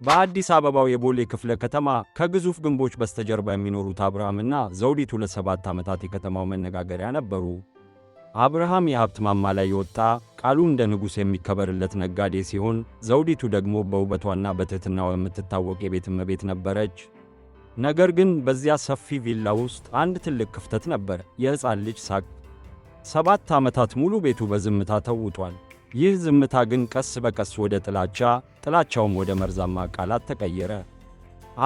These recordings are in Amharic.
በአዲስ አበባው የቦሌ ክፍለ ከተማ ከግዙፍ ግንቦች በስተጀርባ የሚኖሩት አብርሃምና ዘውዲቱ ለ7 ዓመታት የከተማው መነጋገሪያ ነበሩ። አብርሃም የሀብት ማማ ላይ የወጣ፣ ቃሉ እንደ ንጉሥ የሚከበርለት ነጋዴ ሲሆን፣ ዘውዲቱ ደግሞ በውበቷና በትሕትናዋ የምትታወቅ የቤት እመቤት ነበረች። ነገር ግን በዚያ ሰፊ ቪላ ውስጥ አንድ ትልቅ ክፍተት ነበር፣ የሕፃን ልጅ ሳቅ። 7 ዓመታት ሙሉ ቤቱ በዝምታ ተውጧል። ይህ ዝምታ ግን ቀስ በቀስ ወደ ጥላቻ፣ ጥላቻውም ወደ መርዛማ ቃላት ተቀየረ።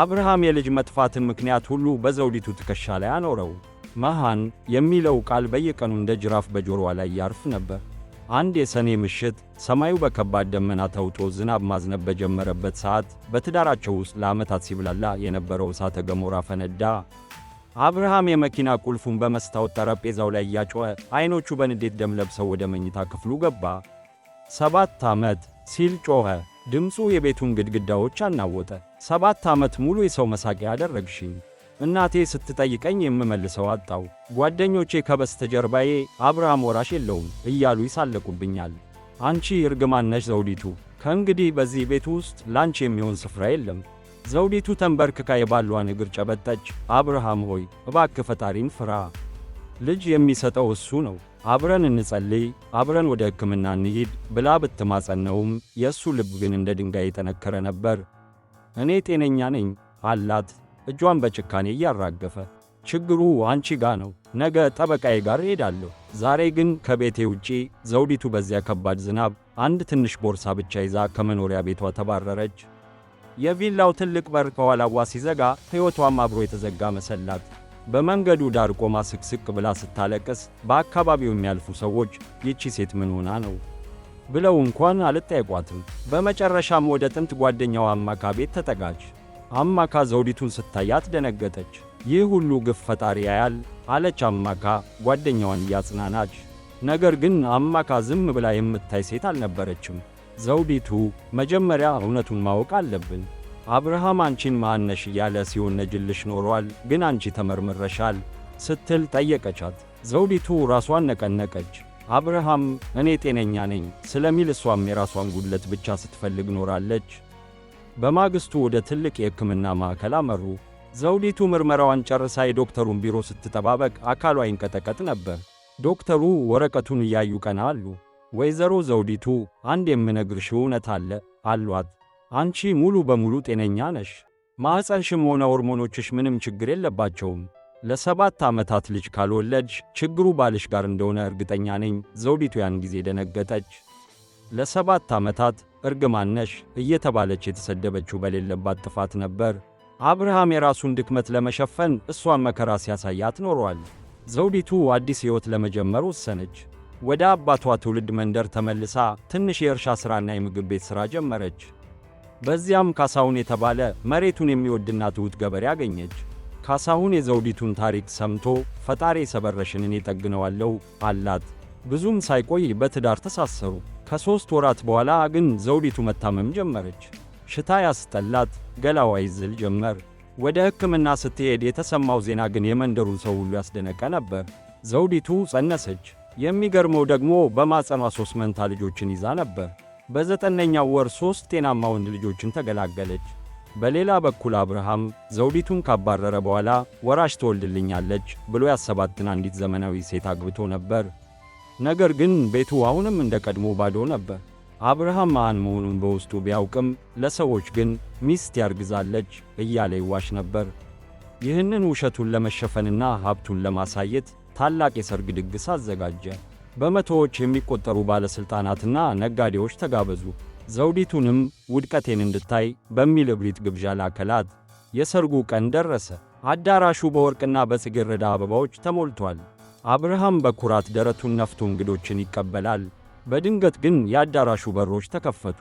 አብርሃም የልጅ መጥፋትን ምክንያት ሁሉ በዘውዲቱ ትከሻ ላይ አኖረው። መሃን የሚለው ቃል በየቀኑ እንደ ጅራፍ በጆሮዋ ላይ ያርፍ ነበር። አንድ የሰኔ ምሽት ሰማዩ በከባድ ደመና ተውጦ ዝናብ ማዝነብ በጀመረበት ሰዓት በትዳራቸው ውስጥ ለዓመታት ሲብላላ የነበረው እሳተ ገሞራ ፈነዳ። አብርሃም የመኪና ቁልፉን በመስታወት ጠረጴዛው ላይ እያጮኸ፣ አይኖቹ በንዴት ደም ለብሰው ወደ መኝታ ክፍሉ ገባ። "7 ዓመት!" ሲል ጮኸ። ድምፁ የቤቱን ግድግዳዎች አናወጠ። "7 ዓመት ሙሉ የሰው መሳቂያ አደረግሽኝ። እናቴ ስትጠይቀኝ የምመልሰው አጣሁ። ጓደኞቼ ከበስተጀርባዬ 'አብርሃም ወራሽ የለውም' እያሉ ይሳለቁብኛል። አንቺ እርግማን ነሽ ዘውዲቱ። ከእንግዲህ በዚህ ቤት ውስጥ ላንቺ የሚሆን ስፍራ የለም።" ዘውዲቱ ተንበርክካ የባሏን እግር ጨበጠች። "አብርሃም ሆይ፣ እባክህ ፈጣሪን ፍራ። ልጅ የሚሰጠው እሱ ነው። አብረን እንጸልይ፣ አብረን ወደ ሕክምና እንሂድ" ብላ ብትማጸነውም የእሱ ልብ ግን እንደ ድንጋይ የጠነከረ ነበር። "እኔ ጤነኛ ነኝ" አላት፣ እጇን በጭካኔ እያራገፈ። "ችግሩ አንቺ ጋ ነው። ነገ ጠበቃዬ ጋር እሄዳለሁ። ዛሬ ግን ከቤቴ ውጪ።" ዘውዲቱ በዚያ ከባድ ዝናብ አንድ ትንሽ ቦርሳ ብቻ ይዛ ከመኖሪያ ቤቷ ተባረረች። የቪላው ትልቅ በር ከኋላዋ ሲዘጋ ሕይወቷም አብሮ የተዘጋ መሰላት። በመንገዱ ዳር ቆማ ስቅስቅ ብላ ስታለቅስ በአካባቢው የሚያልፉ ሰዎች "ይቺ ሴት ምን ሆና ነው?" ብለው እንኳን አልጠየቋትም። በመጨረሻም ወደ ጥንት ጓደኛዋ አማካ ቤት ተጠጋች። አማካ ዘውዲቱን ስታያት ደነገጠች። "ይህ ሁሉ ግፍ ፈጣሪ ያያል" አለች አማካ ጓደኛዋን እያጽናናች። ነገር ግን አማካ ዝም ብላ የምታይ ሴት አልነበረችም። "ዘውዲቱ፣ መጀመሪያ እውነቱን ማወቅ አለብን። አብርሃም አንቺን መሃን ነሽ እያለ ሲወነጅልሽ ኖሯል፣ ግን አንቺ ተመርምረሻል?" ስትል ጠየቀቻት። ዘውዲቱ ራሷን ነቀነቀች። አብርሃም "እኔ ጤነኛ ነኝ" ስለሚል እሷም የራሷን ጉድለት ብቻ ስትፈልግ ኖራለች። በማግስቱ ወደ ትልቅ የሕክምና ማዕከል አመሩ። ዘውዲቱ ምርመራዋን ጨርሳ የዶክተሩን ቢሮ ስትጠባበቅ አካሏ ይንቀጠቀጥ ነበር። ዶክተሩ ወረቀቱን እያዩ ቀና አሉ። "ወይዘሮ ዘውዲቱ፣ አንድ የምነግርሽ እውነት አለ" አሏት። "አንቺ ሙሉ በሙሉ ጤነኛ ነሽ። ማኅፀንሽም ሆነ ሆርሞኖችሽ ምንም ችግር የለባቸውም። ለ7 ዓመታት ልጅ ካልወለድሽ ችግሩ ባልሽ ጋር እንደሆነ እርግጠኛ ነኝ።" ዘውዲቱ ያን ጊዜ ደነገጠች። ለ7 ዓመታት እርግማን ነሽ እየተባለች የተሰደበችው በሌለባት ጥፋት ነበር። አብርሃም የራሱን ድክመት ለመሸፈን እሷን መከራ ሲያሳያት ኖሯል። ዘውዲቱ አዲስ ሕይወት ለመጀመር ወሰነች። ወደ አባቷ ትውልድ መንደር ተመልሳ ትንሽ የእርሻ ሥራና የምግብ ቤት ሥራ ጀመረች። በዚያም ካሳሁን የተባለ መሬቱን የሚወድና ትሑት ገበሬ አገኘች። ካሳሁን የዘውዲቱን ታሪክ ሰምቶ "ፈጣሪ የሰበረሽን እኔ እጠግነዋለሁ" አላት። ብዙም ሳይቆይ በትዳር ተሳሰሩ። ከ3 ወራት በኋላ ግን ዘውዲቱ መታመም ጀመረች። ሽታ ያስጠላት፣ ገላዋ ይዝል ጀመር። ወደ ሕክምና ስትሄድ የተሰማው ዜና ግን የመንደሩን ሰው ሁሉ ያስደነቀ ነበር። ዘውዲቱ ጸነሰች። የሚገርመው ደግሞ በማኅፀኗ ሦስት መንታ ልጆችን ይዛ ነበር። በዘጠነኛው ወር ሦስት ጤናማ ወንድ ልጆችን ተገላገለች። በሌላ በኩል አብርሃም ዘውዲቱን ካባረረ በኋላ ወራሽ ትወልድልኛለች ብሎ ያሰባትን አንዲት ዘመናዊ ሴት አግብቶ ነበር። ነገር ግን ቤቱ አሁንም እንደ ቀድሞ ባዶ ነበር። አብርሃም መሃን መሆኑን በውስጡ ቢያውቅም ለሰዎች ግን ሚስቴ አርግዛለች እያለ ይዋሽ ነበር። ይህንን ውሸቱን ለመሸፈንና ሀብቱን ለማሳየት ታላቅ የሰርግ ድግስ አዘጋጀ። በመቶዎች የሚቆጠሩ ባለሥልጣናትና ነጋዴዎች ተጋበዙ። ዘውዲቱንም "ውድቀቴን እንድታይ" በሚል እብሪት ግብዣ ላከላት። የሰርጉ ቀን ደረሰ። አዳራሹ በወርቅና በጽጌረዳ አበባዎች ተሞልቷል። አብርሃም በኩራት ደረቱን ነፍቶ እንግዶችን ይቀበላል። በድንገት ግን የአዳራሹ በሮች ተከፈቱ።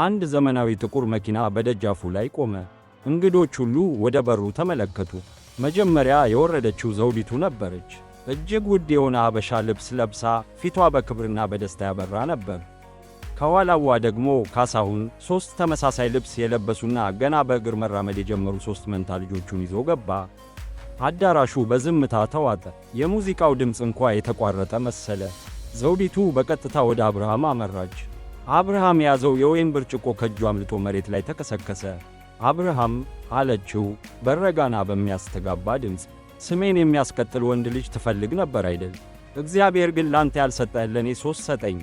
አንድ ዘመናዊ ጥቁር መኪና በደጃፉ ላይ ቆመ። እንግዶች ሁሉ ወደ በሩ ተመለከቱ። መጀመሪያ የወረደችው ዘውዲቱ ነበረች። እጅግ ውድ የሆነ አበሻ ልብስ ለብሳ ፊቷ በክብርና በደስታ ያበራ ነበር። ከኋላዋ ደግሞ ካሳሁን ሦስት ተመሳሳይ ልብስ የለበሱና ገና በእግር መራመድ የጀመሩ ሦስት መንታ ልጆቹን ይዞ ገባ። አዳራሹ በዝምታ ተዋጠ። የሙዚቃው ድምፅ እንኳ የተቋረጠ መሰለ። ዘውዲቱ በቀጥታ ወደ አብርሃም አመራች። አብርሃም የያዘው የወይን ብርጭቆ ከእጁ አምልጦ መሬት ላይ ተከሰከሰ። አብርሃም፣ አለችው በረጋና በሚያስተጋባ ድምፅ፣ ስሜን የሚያስቀጥል ወንድ ልጅ ትፈልግ ነበር አይደል? እግዚአብሔር ግን ላንተ ያልሰጠህ ለእኔ ሦስት ሰጠኝ።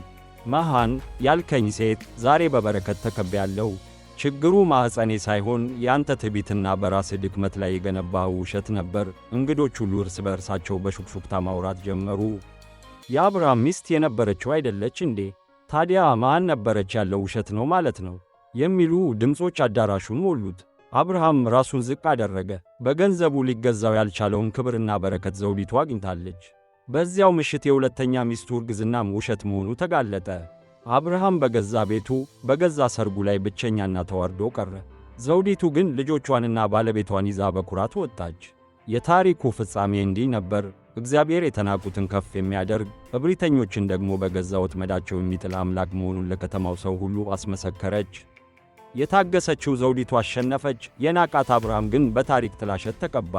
መሃን ያልከኝ ሴት ዛሬ በበረከት ተከቤያለሁ። ችግሩ ማኅፀኔ ሳይሆን የአንተ ትዕቢትና በራስህ ድክመት ላይ የገነባኸው ውሸት ነበር። እንግዶች ሁሉ እርስ በእርሳቸው በሹክሹክታ ማውራት ጀመሩ። የአብርሃም ሚስት የነበረችው አይደለች እንዴ? ታዲያ ማን ነበረች ያለው ውሸት ነው ማለት ነው? የሚሉ ድምፆች አዳራሹን ሞሉት። አብርሃም ራሱን ዝቅ አደረገ። በገንዘቡ ሊገዛው ያልቻለውን ክብርና በረከት ዘውዲቱ አግኝታለች። በዚያው ምሽት የሁለተኛ ሚስቱ እርግዝናም ውሸት መሆኑ ተጋለጠ። አብርሃም በገዛ ቤቱ በገዛ ሰርጉ ላይ ብቸኛና ተዋርዶ ቀረ። ዘውዲቱ ግን ልጆቿንና ባለቤቷን ይዛ በኩራት ወጣች። የታሪኩ ፍጻሜ እንዲህ ነበር። እግዚአብሔር የተናቁትን ከፍ የሚያደርግ እብሪተኞችን ደግሞ በገዛ ወጥመዳቸው የሚጥል አምላክ መሆኑን ለከተማው ሰው ሁሉ አስመሰከረች። የታገሰችው ዘውዲቱ አሸነፈች። የናቃት አብርሃም ግን በታሪክ ጥላሸት ተቀባ።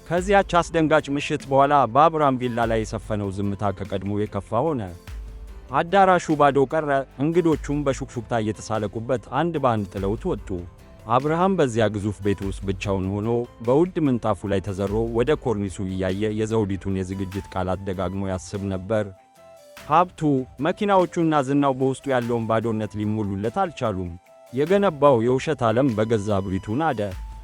ከዚያች አስደንጋጭ ምሽት በኋላ በአብርሃም ቪላ ላይ የሰፈነው ዝምታ ከቀድሞ የከፋ ሆነ። አዳራሹ ባዶ ቀረ። እንግዶቹም በሹክሹክታ እየተሳለቁበት አንድ በአንድ ጥለውት ወጡ። አብርሃም በዚያ ግዙፍ ቤት ውስጥ ብቻውን ሆኖ በውድ ምንጣፉ ላይ ተዘሮ ወደ ኮርኒሱ እያየ የዘውዲቱን የዝግጅት ቃላት ደጋግሞ ያስብ ነበር። ሀብቱ፣ መኪናዎቹና ዝናው በውስጡ ያለውን ባዶነት ሊሞሉለት አልቻሉም። የገነባው የውሸት ዓለም በገዛ እብሪቱ ናደ።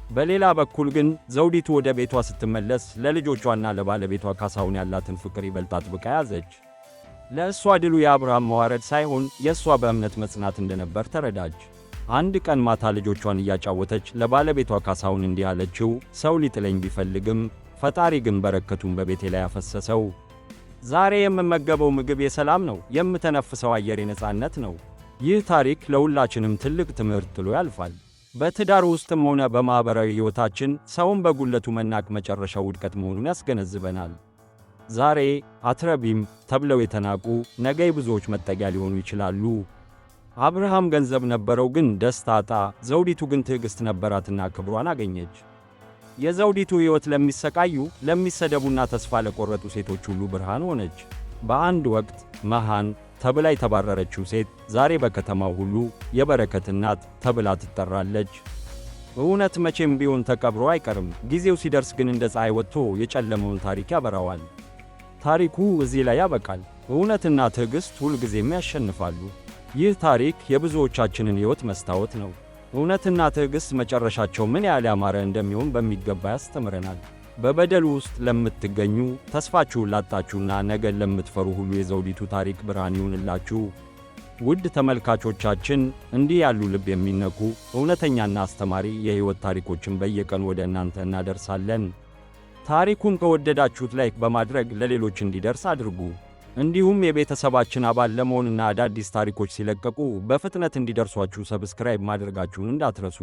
በሌላ በኩል ግን ዘውዲቱ ወደ ቤቷ ስትመለስ ለልጆቿና ለባለቤቷ ካሳሁን ያላትን ፍቅር ይበልጥ አጥብቃ ያዘች። ለእሷ ድሉ የአብርሃም መዋረድ ሳይሆን የእሷ በእምነት መጽናት እንደነበር ተረዳች። አንድ ቀን ማታ ልጆቿን እያጫወተች ለባለቤቷ ካሳሁን እንዲህ አለችው፣ ሰው ሊጥለኝ ቢፈልግም ፈጣሪ ግን በረከቱን በቤቴ ላይ አፈሰሰው። ዛሬ የምመገበው ምግብ የሰላም ነው፣ የምተነፍሰው አየር የነጻነት ነው። ይህ ታሪክ ለሁላችንም ትልቅ ትምህርት ጥሎ ያልፋል። በትዳር ውስጥም ሆነ በማኅበራዊ ሕይወታችን ሰውን በጉለቱ መናቅ መጨረሻው ውድቀት መሆኑን ያስገነዝበናል። ዛሬ አትረቢም ተብለው የተናቁ ነገ የብዙዎች መጠጊያ ሊሆኑ ይችላሉ። አብርሃም ገንዘብ ነበረው፣ ግን ደስታ አጣ። ዘውዲቱ ግን ትዕግሥት ነበራትና ክብሯን አገኘች። የዘውዲቱ ሕይወት ለሚሰቃዩ፣ ለሚሰደቡና ተስፋ ለቆረጡ ሴቶች ሁሉ ብርሃን ሆነች። በአንድ ወቅት መሃን ተብላ የተባረረችው ሴት ዛሬ በከተማው ሁሉ የበረከት እናት ተብላ ትጠራለች። እውነት መቼም ቢሆን ተቀብሮ አይቀርም። ጊዜው ሲደርስ ግን እንደ ፀሐይ ወጥቶ የጨለመውን ታሪክ ያበራዋል። ታሪኩ እዚህ ላይ ያበቃል። እውነትና ትዕግሥት ሁልጊዜም ያሸንፋሉ። ይህ ታሪክ የብዙዎቻችንን ሕይወት መስታወት ነው። እውነትና ትዕግሥት መጨረሻቸው ምን ያህል ያማረ እንደሚሆን በሚገባ ያስተምረናል። በበደል ውስጥ ለምትገኙ፣ ተስፋችሁን ላጣችሁና ነገን ለምትፈሩ ሁሉ የዘውዲቱ ታሪክ ብርሃን ይሁንላችሁ። ውድ ተመልካቾቻችን፣ እንዲህ ያሉ ልብ የሚነኩ እውነተኛና አስተማሪ የሕይወት ታሪኮችን በየቀኑ ወደ እናንተ እናደርሳለን። ታሪኩን ከወደዳችሁት like በማድረግ ለሌሎች እንዲደርስ አድርጉ። እንዲሁም የቤተሰባችን አባል ለመሆንና አዳዲስ ታሪኮች ሲለቀቁ በፍጥነት እንዲደርሷችሁ subscribe ማድረጋችሁን እንዳትረሱ።